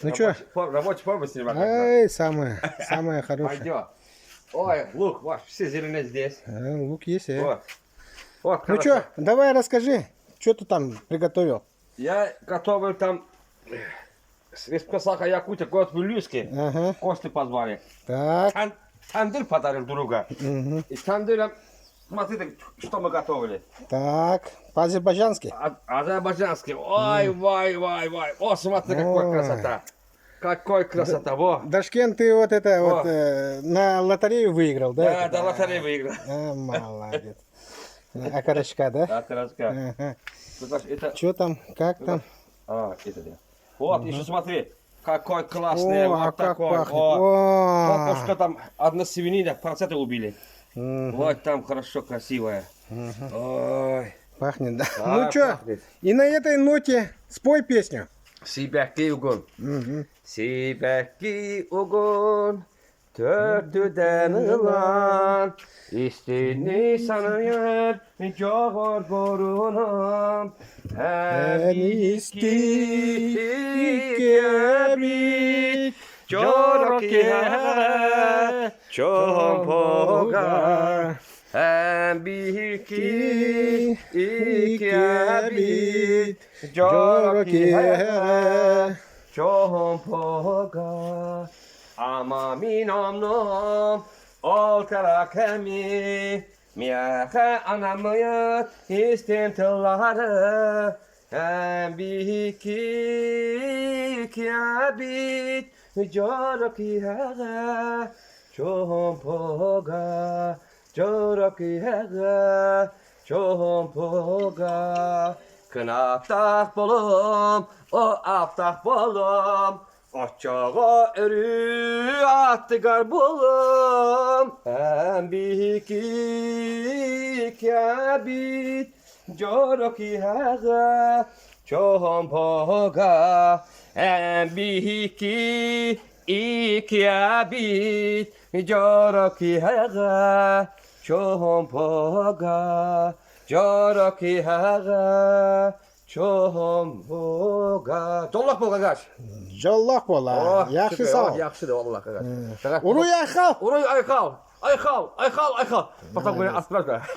Ну что? Рабочая форма снимать. Эй, самое, самое хорошее. Пойдет. Ой, лук, ваш, все зеленые здесь. А, лук есть, э. Вот. Вот, Ну хорошо. что, давай расскажи, что ты там приготовил? Я готовил там Республика Саха, Якутия, город Вилюйский. Ага. Гости позвали. Так. Тандыр подарил друга. Мгм. И тандыром, смотрите, что мы готовили. Так, по-азербайджански. Азербайджанский. Ой, вай, вай, вай. О, смотри, какой Ой. красота. Какой красота. Во. Дашкент ты вот это О. вот на лотерею выиграл, да? Да, это? да, лотерею выиграл. А, молодец. Окорочка, да? Окорочка. Ага. Это... Что там, как там? А, это да. Вот, еще смотри, какой классный, О, вот а как такой. пахнет. О. О. Только что там одна свинина, проценты убили. Вот там хорошо, красивая. Ой. Пахнет, да. Да, Ну что, пахнет. и на этой ноте спой песню. Сибэки угун. Сибэки угун. Төртүдэн ылан, истини санайар, жоғор борунам. Эн истикебит, Чорокиһэ, чомпога, эн биһики иккэбит, дьорокиһэ, чомпога. Ама мин оннум, ол кэракэми, миэхэ анаммыт истин тыллары, эн биһики иккэбит, дьорокиһэ, чомпога, дьорокиһэ, чомпога. Кынаттаах буолуом, о аптаах буолуом, оччоҕо өрүү аттыгар буолуом, эн биһики иккэбит, дьоро киһэҕэ, чомпога, эн биһики иккэбит, дьоро киһэҕэ, чомпога, дьоро киһэҕэ, чомпога. Дьоллоох буол, Гагаш. Дьоллоох буола. Яхшы сау. Яхшы да валлах, Гагаш. Уруй айхал! Уруй айхал! Айхал! Айхал! Айхал! Потом говорят,